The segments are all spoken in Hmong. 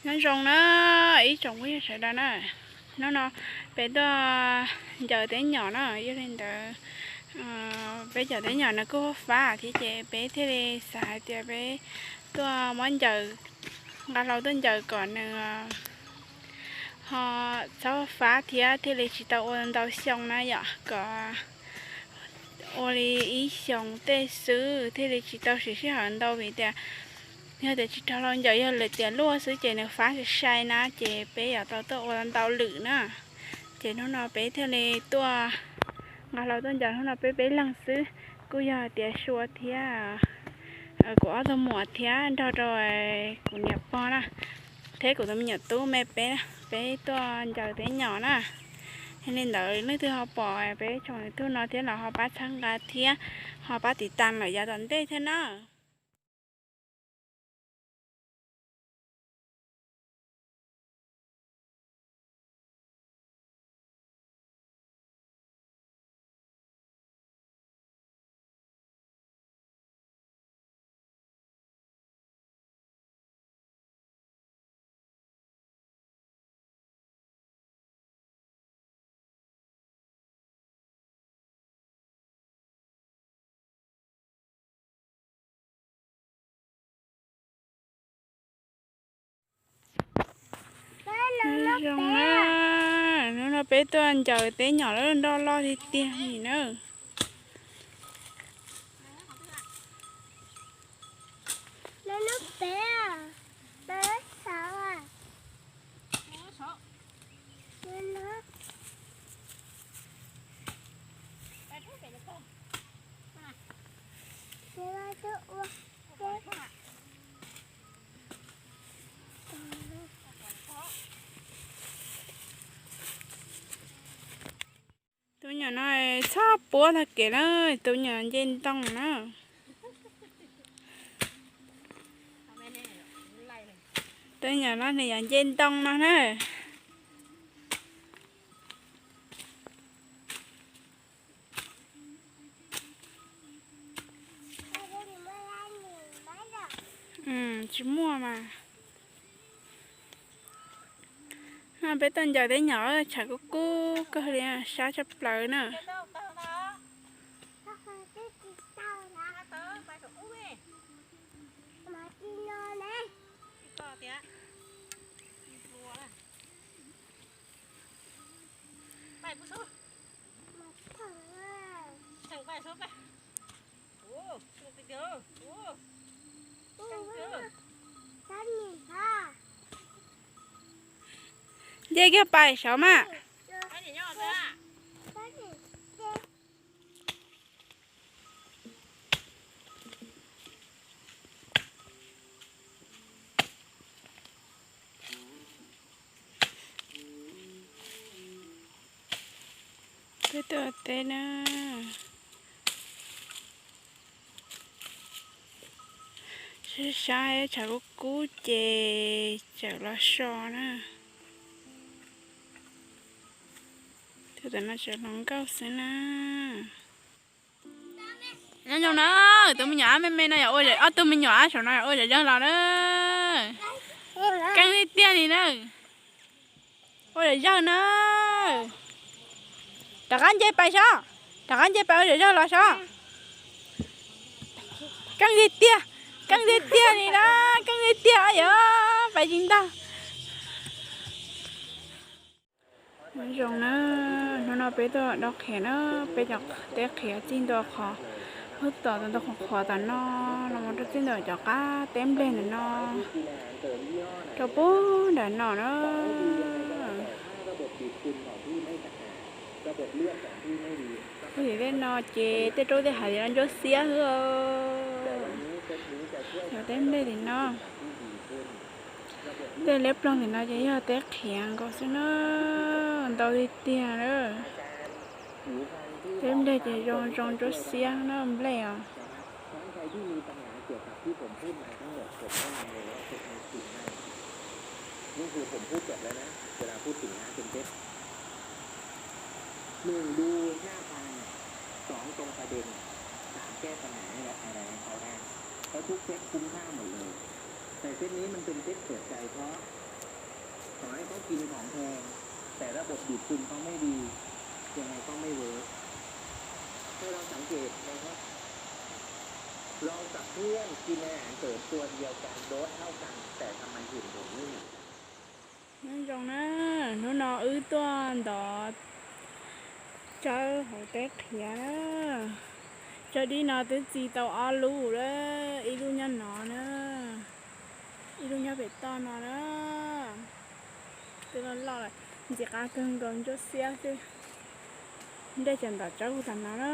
Nyob zoo na ib tsoom phooj ywg sawv daws na, hnub no peb tuaj ncaws teb nyom na, yog li ntawd peb cov teb nyom no kuj fab thiab ces peb thiaj li xav hais tias peb tuaj muab ncaws, nqa hlau tuaj ncaws kom nws ho txhob fab thiab thiaj li tsis tau ua ntau xyoo na yom, kom ua li ib xyoos tej xwb thiaj li tsis tau siv sij hawm ntau vim tias yog tias tsis raug hlau ncaws, yog lwm tiam luaj xwb ces nws fab sai sai na ces peb yuav tau tuaj ua ntau lwm na. Ces hnub no peb thiaj li tuaj nqa hlau tuaj ncaws, hnub no peb peb leeg xwb, kuj yog tias Sua thiab kuv ob tug muam thiab nrog rau kuv niam pog na, thiab kuv tus me nyuam tub me peb, peb tuaj ncaws teb nyom na. Yog li ntawd leej twg ho pom peb tsoom YouTube no thiab los ho pab txhawb nqa thiab ho pab tiv tas lawm yav tom ntej thiab na. Zoo na, hnub no peb tuaj ncaws teb nyom lawm, nroj loj tiag tiag li na. Tus nyuam no txhob puab tag kev na, tus nyuam nce ntoo na. Tus nyuam no nws yuav nce ntoo no na. Tsis muaj mas. No peb tuaj ncaws teb nyom tshav kub kub kawg li, sab tshaj plaws na. Nce kiag pais saud mas. Peb tuaj teb na. Sab sab tshav kub kub ces tseem los so na. Tus tam no tseem hluas nkauj xwb na. Nyob zoo na, tus me nyuam ab me me no yog ua, ob tug me nyuam ab saum no yog ua zom zaws los na. Keej tiag tiag li na. Ua zom zaws na. Rov qab nce pais saib, rov qab nce pais ua zom zaws los saib. Keej tiag tiag, keej tiag tiag li na, keej tiag tiag yog pais tsis ntag. Nyob zoo na, hnub no peb tuaj dob qhiav na, peb cov teb qhiav txij ntua qhov hub tom ntawd qhov tom no los mus rau txij ntua cov qab teb nplej ntawm no rau puag nram no na. Puag tim tej no ces tej roob tej hav tim no ntsuab xiab xwb. Cov teb nplej tim no, tej liab ploog tim no ces yog teb qhiav nkaus xwb na, ntau tiag tiag na. Teb nplej ces zoo zoo ntsuab xiab na nplej os. กดบีบตึงก็ไม่ดี ยังไงก็ไม่เวิร์ก ให้เราสังเกตนะครับ ลองกับเพื่อนกินอาหารเสริมตัวเดียวกัน โดสเท่ากัน แต่ทำไมผื่นผมไม่หาย Nyob zoo na, hnub no wb tuaj ntov tsawb hauv teb qhiav na. Tsawb dib no twb txi tau ob lub lawm, ib lub nyob no na, ib lub nyob pem toj no na. Twb loj loj lawm, ntxim qab kawg nkaus, ntsuab xiab xwb. Nplej cov ntov tsawb hu tas no na.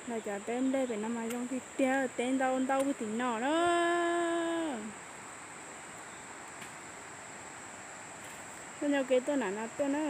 Los cov teb nplej pem no mas zoo tiag tiag, teb ntau ntau puag tim no na. Koj nyob kev tuaj nram no tuaj na.